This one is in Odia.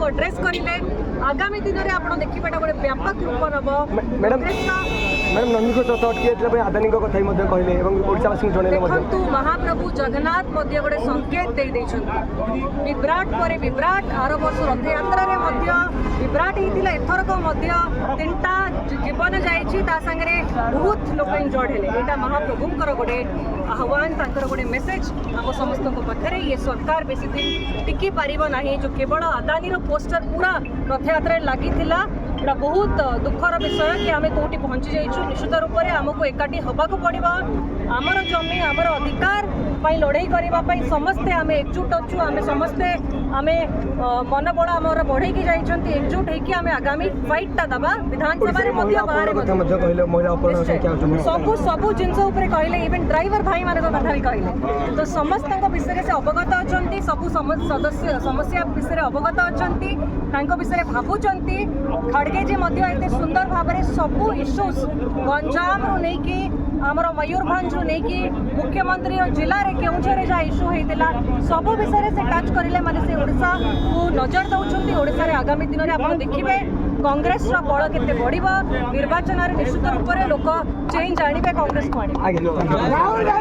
ଆଡ୍ରେସ୍ କରିଲେ। ଆଗାମୀ ଦିନରେ ଆପଣ ଦେଖିବେ, ଏଇଟା ଗୋଟେ ବ୍ୟାପକ ରୂପ ନେବ। ମ୍ୟାଡ଼ାମ, କଂଗ୍ରେସର ମ୍ୟାଡ଼ାମ, ନନ୍ଦିଘୋଷ ରଥ ଅଟକି ପାଇଁ ଆଦାନୀଙ୍କ କଥା ବି ମଧ୍ୟ କହିଲେ ଏବଂ ଓଡ଼ିଶାବାସୀଙ୍କୁ ଜଣାଇଲେ ମଧ୍ୟ। ଦେଖନ୍ତୁ, ମହାପ୍ରଭୁ ଜଗନ୍ନାଥ ମଧ୍ୟ ଗୋଟେ ସଂକେତ ଦେଇ ଦେଇଛନ୍ତି। ବିଭ୍ରାଟ ପରେ ବିଭ୍ରାଟ। ଆର ବର୍ଷ ରଥଯାତ୍ରାରେ ମଧ୍ୟ ବିଭ୍ରାଟ ହେଇଥିଲା, ଏଥରକ ମଧ୍ୟ ତିନିଟା ଜୀବନ ଯାଇଛି, ତା ସାଙ୍ଗରେ ବହୁତ ଲୋକ ଇଞ୍ଜର୍ଡ ହେଲେ। ଏଇଟା ମହାପ୍ରଭୁଙ୍କର ଗୋଟେ ଆହ୍ୱାନ, ତାଙ୍କର ଗୋଟେ ମେସେଜ ଆମ ସମସ୍ତଙ୍କ ପାଖରେ। ଇଏ ସରକାର ବେଶୀ ଦିନ ଟିକି ପାରିବ ନାହିଁ। ଯେଉଁ କେବଳ ଆଦାନୀର ପୋଷ୍ଟର ପୁରା ରଥଯାତ୍ରାରେ ଲାଗିଥିଲା, ଏଇଟା ବହୁତ ଦୁଃଖର ବିଷୟ କି ଆମେ କୋଉଠି ପହଞ୍ଚି ଯାଇଛୁ। ନିଶ୍ଚିତ ରୂପରେ ଆମକୁ ଏକାଠି ହେବାକୁ ପଡ଼ିବ। ଆମର ଜମି, ଆମର ଅଧିକାର ପାଇଁ ଲଢ଼େଇ କରିବା ପାଇଁ ସମସ୍ତେ ଆମେ ଏକଜୁଟ ଅଛୁ। ଆମେ ସମସ୍ତେ ଆମେ ମନୋବଳ ଆମର ବଢ଼େଇକି ଯାଇଛନ୍ତି। ଏକଜୁଟ ହେଇକି ଆମେ ଆଗାମୀ ଫାଇଟଟା ଦେବା, ବିଧାନସଭାରେ ଓଡ଼ିଶାରେ ମଧ୍ୟ, ମହିଳା ବାହାରେ ଅପହରଣ କଥା ମଧ୍ୟ। ମଧ୍ୟ କହିଲେ, ମହିଳା ଅପହରଣ ସଂଖ୍ୟା ଆସୁଛନ୍ତି। ସବୁ ସବୁ ଜିନିଷ ଉପରେ କହିଲେ, ଇଭେନ୍ ଡ୍ରାଇଭର ଭାଇମାନଙ୍କ କଥା ବି କହିଲେ। ତ ସମସ୍ତଙ୍କ ବିଷୟରେ ସେ ଅବଗତ ଅଛନ୍ତି, ସବୁ ସଦସ୍ୟ ସମସ୍ୟା ବିଷୟରେ ଅବଗତ ଅଛନ୍ତି, ତାଙ୍କ ବିଷୟରେ ଭାବୁଛନ୍ତି। ଖଡ଼ଗେଜୀ ମଧ୍ୟ ଏତେ ସୁନ୍ଦର ଭାବରେ ସବୁ ଇସ୍ୟୁସ୍, ଗଞ୍ଜାମରୁ ନେଇକି ଆମର ମୟୂରଭଞ୍ଜରୁ ନେଇକି ମୁଖ୍ୟମନ୍ତ୍ରୀର ଜିଲ୍ଲାରେ କେଉଁଝରରେ ଯାହା ଇସ୍ୟୁ ହେଇଥିଲା, ସବୁ ବିଷୟରେ ସେ ଟଚ୍ କରିଲେ। ମାନେ ସେ ଓଡ଼ିଶାକୁ ନଜର ଦେଉଛନ୍ତି। ଓଡ଼ିଶାରେ ଆଗାମୀ ଦିନରେ ଆପଣ ଦେଖିବେ କଂଗ୍ରେସର ବଳ କେତେ ବଢ଼ିବ। ନିର୍ବାଚନରେ ନିଶ୍ଚିତ ରୂପରେ ଲୋକ ଚେଞ୍ଜ ଆଣିବେ, କଂଗ୍ରେସକୁ ଆଣିବେ। ଆଜ୍ଞା।